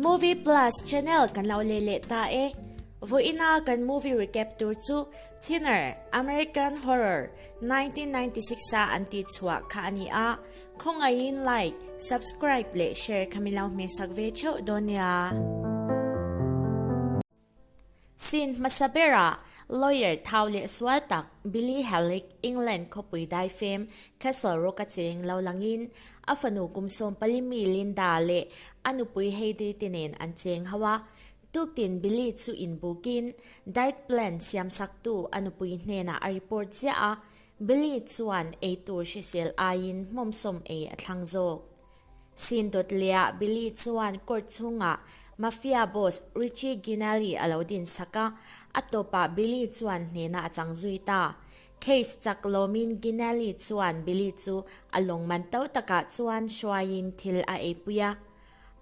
Movie Plus channel kan lo leh leh ta e. Vawiina kan movie recap tur chu Thinner, American Horror, 1996 a an tih chhuah kha a ni a. Khawngaihin like, subscribe leh share kha min lo hmehsak ve theuh dawn nia. Scene hmasa berah lawyer thau leh sual tak Billy Halleck England khawpui daifem Castle Rock a cheng lo langin a fanu kum 14 mi Linda leh a nupui Heidi te nen an cheng ho a. Tuktin Billy chu inbukin diet plan siamsaktu a nupui hnenah a report ziah a, Billy chuan eitur hrisel aiin hmawmsawm ei a thlang zawk. Scene dawt lehah Billy chuan court chhungah Mafia boss Richie Ginelli a lo din sak a, a tawpah Billy chuan hnena a chang zui ta. Case chak lawmin Ginelli chuan Billy chu a lawng man to takah chuan hruaiin thil a eipui a.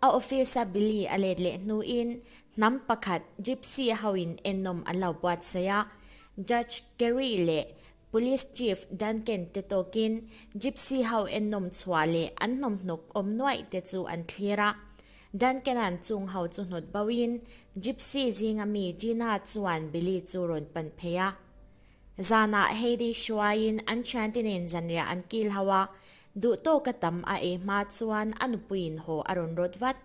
A office-a Billy a let leh hnuin hnam pakhat Gypsy hoin ennawm an lo buatsaih a, Judge Kerry leh Police Chief Duncan te tawkin Gypsy ho ennawm chhuah leh an hnawmhnawk awm nuaih te chu an thlir a. Duncan-a'n chung ho chu hnawt boin Gypsy zinga mi Gina chuan Billy chu rawn pan phei a. Zanah Heidi hruaiin an thiante nen zanriah an kil ho a, duh tawka tam a ei hma chuan a nupuiin haw a rawn rawt vat.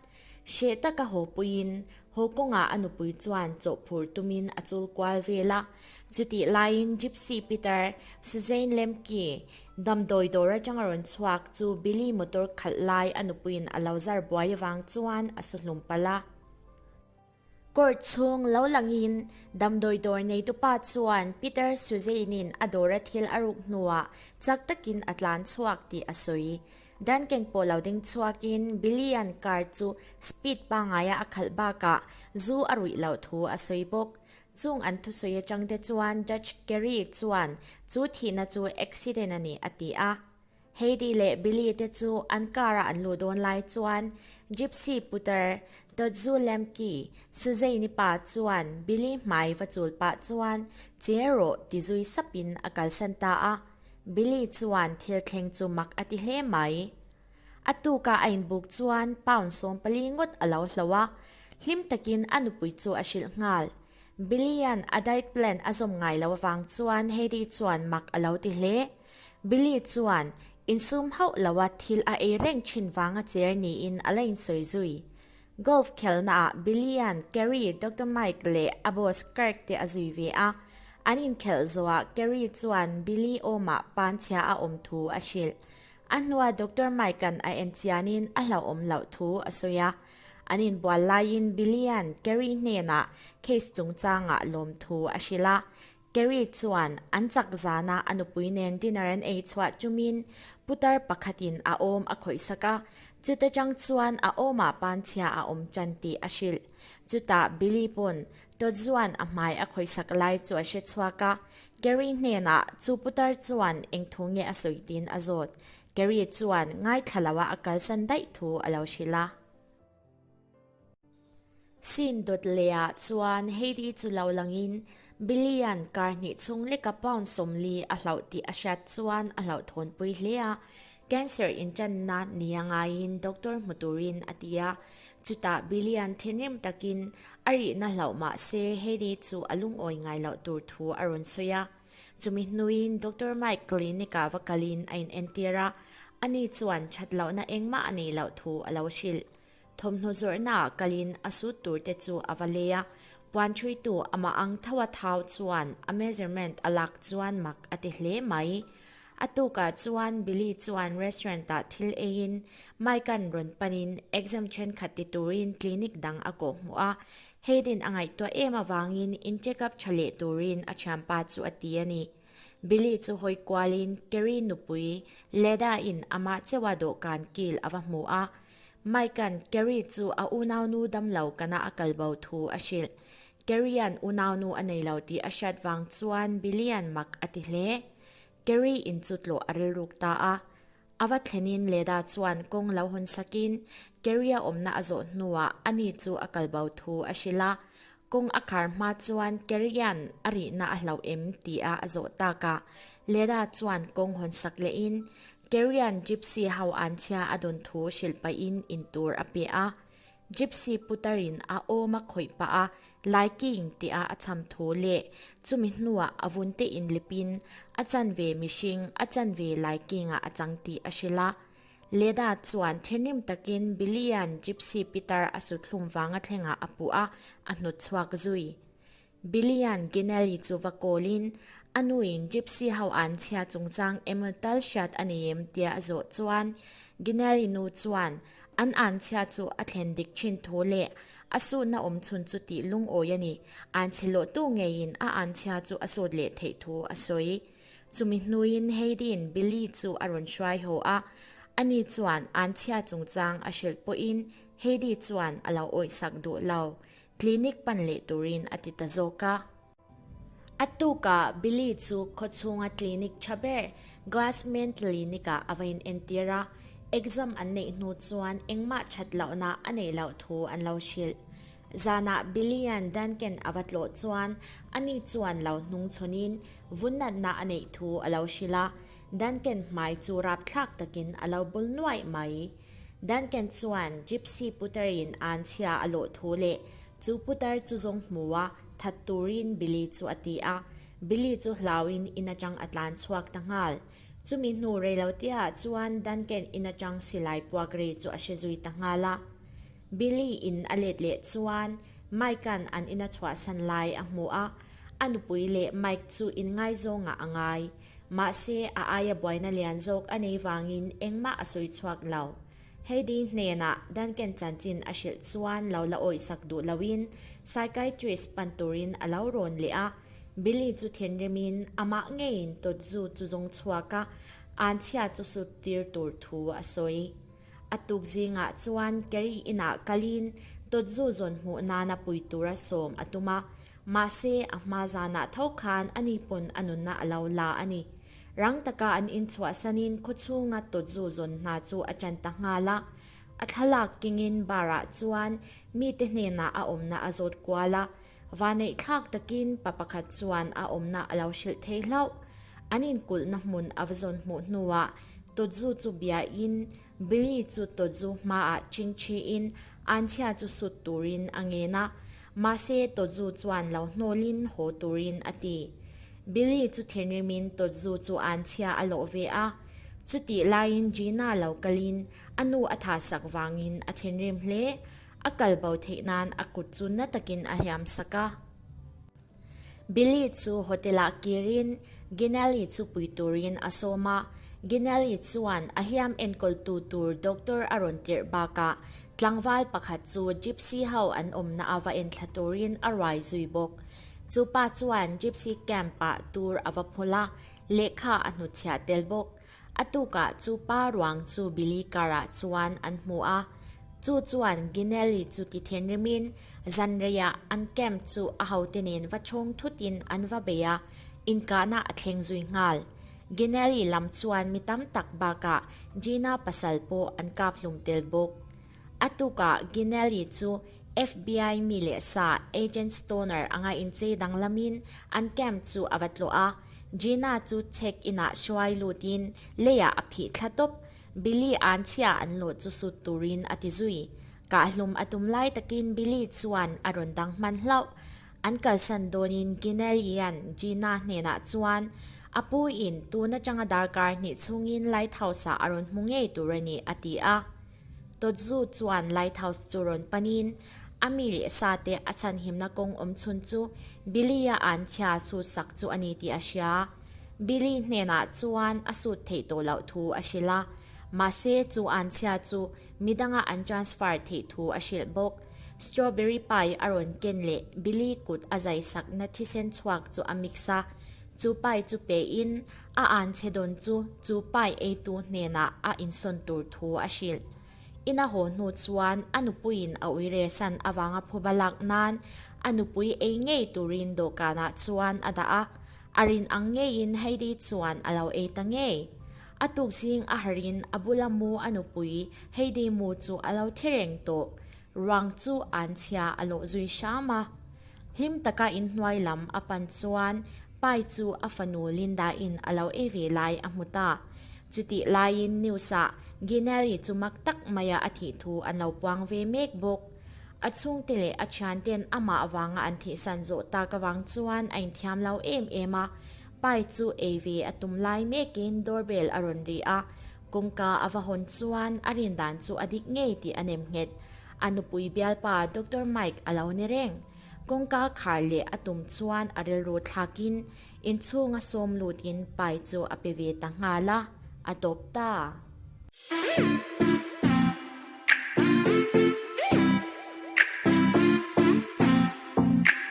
Hreh taka haw puiin haw kawngah a nupui chuan chawhphur tumin a chul kual vel a. Chutih laiin Gypsy Peter, Suzanne Lemke, damdawi dawr atanga rawn chhuak chu Billy motor khalh lai a nupuiin a lo zar buai avang chuan a su hlum palh a. Court chhung lo langin damdawi dawr neitupa chuan Peter Suzanne-in a dawra thil a ruk hnuah chak takin a tlan chhuak tih a sawi. Duncan pawh lo ding chhuakin Billy-a'n car chu speed pangaia a khalh bakah zu a ruih loh thu a sawi bawk. Chung an thusawi atang te chuan Judge Kerry chuan chu thihna chu accident a ni a ti a. Heidi leh Billy te chu an car-a an luh dawn lai chuan Gypsy putar Totzu Lemke, Suzanne-i pa chuan Billy hmai va chul pah chuan che rawh ti zui sapin a kalsan ta a. Billy chuan thil thleng chu mak a ti hle mai. A tuka a inbuk chuan pound 14 ngawt a lo hlo a, hlim takin a nupui chu a hrilh nghal. Billy-a'n a diet plan a zawm ngai lo avang chuan Heidi chuan mak a lo ti hle. Billy chuan insum hauh loa thil a ei reng thin vanga cher niin a la insawi zui. Golf khelhnaah Billy-a'n Kerry, Doctor Mike leh a boss Kirk te a zui ve a. An inkhelh zawhah Kerry chuan Billy awmah panchhia a awm thu a hrilh. A hnuah Doctor Mike-a'n a en chianin a hlauhawm loh thu a sawi a. An inbual laiin Billy-a'n Kerry hnenah case chungchangah lawm thu a hrilh a. Kerry chuan an chak zana a nupui nen dinner an ei chhuah chumin putar pakhatin a awm a khawihsak a, chuta chang chuan a awmah panchhia a awm tan tih a hrilh. Chutah Billy pawn Tawtzuan a hmai a khawihsak lai chu a hre chhuak a, Kerry hnenah chu putar chuan eng thu nge a sawi tiin a zawt. Kerry chuan ngaithla loa a kalsan daih thu a lo hrilh a. Scene dawt lehah chuan Heidi chu lo langin Billy-a'n kar hnih chhung leka pound 40 a hlauh tih a hriat chuan a hlauhthawnpui hle a, cancer inṭanna nia ngaiin doctor hmu turin a ti a. Chutah Billy-a'n thinrim takin a rihna hlauh mah se Heidi chu a lungawi ngai loh tur thu a rawn sawi a. Chumi hnuin Doctor Mike clinic-ah va kalin a inentir a, ani chuan ṭhat lohna engmah a neih loh thu a lo hrilh. Thawmhnaw zawrhnaah kalin a sut tur te chu a va lei a, puan ṭhuitu amah ang tho a thau chuan a measurement a lak chuan mak a ti hle mai. A tukah chuan Billy chuan restaurant-ah thil eiin Mike-a'n rawn panin exam ṭhenkhat ti turin clinic dang a kawh hmuh a, Hayden a ngaihtuah em avangin in check up ṭha leh turin a ṭhianpa chu a ti a ni. Billy chu hawi kualin Kerry nupui Leda-in amah cheuha dawhkan kil a va hmu a, Mike-a'n Kerry chu a unaunu damlo kana a kal bo thu a hrilh. Kerry-a'n unaunu a nei lo tih a hriat vang chuan Billy-a'n mak a ti hle. Kerry in chu tlawh a rilruk ta a. A va thlenin Leda chuan kawng lo hawn sakin Kerry-a awmna a zawh hnuah ani chu a kal bo thu a hrilh a. Kawng a khar hma chuan Kerry-a'n a rihna a hlauh em tia a zawh takah Leda chuan kawng hawn sak lehin Kerry-a'n Gypsy ho an chhia a dawn thu hrilh pahin in tur a pe a. Gypsy putarin a awm a khawih pah a, Laiking tia a cham thu leh chumi hnuah a vunte inlipin a chanve mihring a chanve Laikingah a chang tih a hrilh a. Leda chuan thinrim takin Billy-a'n Gypsy pitar a suthlum vanga thlengah a puh a, a hnawt chhuak zui. Billy-a'n Ginelli chu va kawlin a nuin Gypsy ho an chhia chungchang emaw tal hriat a nei em tia a zawh chuan Ginelli nu chuan an an chhia chu a thlen dik thin thu leh a sutna awm chhun chu tih lungawi a ni, an chhe lawhtu ngeiin a an chhia chu a sut leh theih thu a sawi. Chumi hnuin Heidi-in Billy chu a rawn hruai haw a, ani chuan an chhia chungchang a hrilh pawhin Heidi chuan a lo awihsak duh lo. Clinic pan leh turin a ti ta zawk a. A tukah Billy chu khawchhunga clinic tha ber Glassman Clinic-ah a va inentir a, exam an neih hnu chuan engmah that lohna a neih loh thu an lo hrilh. Zanah Billy-a'n Duncan a va tlawh chuan ani chuan lo hnung chhawnin vunnatna a neih thu a lo hrilh a, Duncan hmai chu rapthlak takin a lo bul nuaih mai. Duncan chuan Gypsy putar-in an chhia a lawh thu leh chu putar chu zawng hmu a, that turin Billy chu a ti a. Billy chu hlauin in atang a tlan chhuak ta nghal. Chumi hnu reiloteah chuan Duncan in atang silai puak ri chu a hre zui ta nghal a. Billy in a let leh chuan Mike-a'n an ina chhuahsan lai a hmu a, a nupui leh Mike chu inngaizawngah a ngai. Mahse, a aia buaina lian zawk a nei vangin engmah a sawi chhuak lo. Heidi hnenah Duncan chanchin a hrilh chuan lo la awihsak duh loin psychiatrist pan turin a lo rawn leh a. Billy chu thinrimin amah ngeiin Totzu chu zawng chhuak a, anchhia chu sut tir tur thu a sawi. A tuk zingah chuan Kerry inah kalin Totzu zawn hmuh nana pui tura sawm a tum a, Mahse, a hma zanah tho khan ani pawn a nunna a lo la a ni. Rang taka an inchhuahsanin khawchhunga tawtzu zawn hna chu a ṭan ta nghal a. A thlalak kengin bar-ah chuan mite hnenah a awmna a zawt kual a. Vaneihthlak takin pa pakhat chuan a awmna a lo hrilh thei hlauh. An inkulhna hmun a va zawn hmuh hnuah tawtzu chu biain Billy chu tawtzu hmaah chingchhiin anchhia chu sut turin a ngen a. Mahse, Tawzu chuan lo hnawlin haw turin a ti. Billy chu thinrimin Tawzu chu anchhia a lawh ve a. Chutih laiin Gina lo kalin a nu a thahsak vangin a thinrim hle. A kal bo theih nan a kut chu na takin a hliam sak a. Billy chu hotel-ah kirin Ginelli chu pui turin a sawm a. Ginelli chuan a hliam enkawltu tur doctor a rawn tirh bakah tlangval pakhat chu gypsy ho an awmna a va enthla turin a ruai zui bawk. Chu pa chuan gypsy camp-ah tur a va phul a, lehkha a hnutchhiah tel bawk. A tukah chu pa ruang chu Billy car-ah chuan an hmu a. Chu chuan Ginelli chu ti thinrimin Zanreiah an camp chu a hote nen va chhawng thutin an va bei a, inkahna a thleng zui nghal. Ginelli lam chuan mi tam tak bakah Gina pasal pawh an kap hlum tel bawk. A tukah Ginelli chu FBI mi leh sa Agent Stoner anga inchei danglamin an camp chu a va tlawh a, Gina chu check inah hruai lutin leiah a phih thla tawp. Billy an chhia an lawh chu sut turin a ti zui. Kahhlum a tum lai takin Billy chuan a rawn dang hman hlauh. An kalsan dawnin Ginelli-a'n Gina hnenah chuan, A pu in tun atanga darkar hnih chhungin Lighthouse-ah a rawn hmu ngei tur a ni, a ti a. Tawtzu chuan Lighthouse chu rawn panin a mi leh sa te a chhanhimna kawng awm chhun chu Billy-a an chhia sut sak chu a ni tih a hria. Billy hnenah chuan a sut theih tawh loh thu a hrilh a. Mahse chu an chhia chu Midanga an transfer theih thu a hrilh bawk. Strawberry pie a rawn ken leh Billy kut a zai sakna thisen chhuak chu a mix a. Chu pie chu pe in a an chhe dawn chu chu pie eitu hnenah a insawn tur thu a hrilh. In a haw hnu chuan a nupuiin a uire san avanga phuba lak nan a nupui ei ngei turin dawhkanah chuan a dah a. A rin ang ngeiin Heidi chuan a lo ei ta ngei. A tuk zing a harin a bula mu a nupui Heidi mu chu a lo thi reng tawh. Ruang chu an chhia a lawh zui hram a. Hlim taka inhnuai lam a pan chuan Pai chu a fanu Linda-in a lo ei ve lai a hmu ta. Chutih laiin news-ah Ginelli chu mak tak maia a thih thu an lo puang ve mek bawk. A chhungte leh a thianten amah avanga an thihsan zawh tak avang chuan a inthiam lo em em a. Pie chu ei ve a tum lai mekin doorbell a rawn ri a, kawngka a va hawn chuan a rin dan chu a dik ngei tih a nem nghet. A nupui bialpa Doctor Mike a lo ni reng. Kawngka khar leh a tum chuan a rilru thlakin inchhunga sawm lutin pie chu a pe ve ta nghal a, a tawp ta.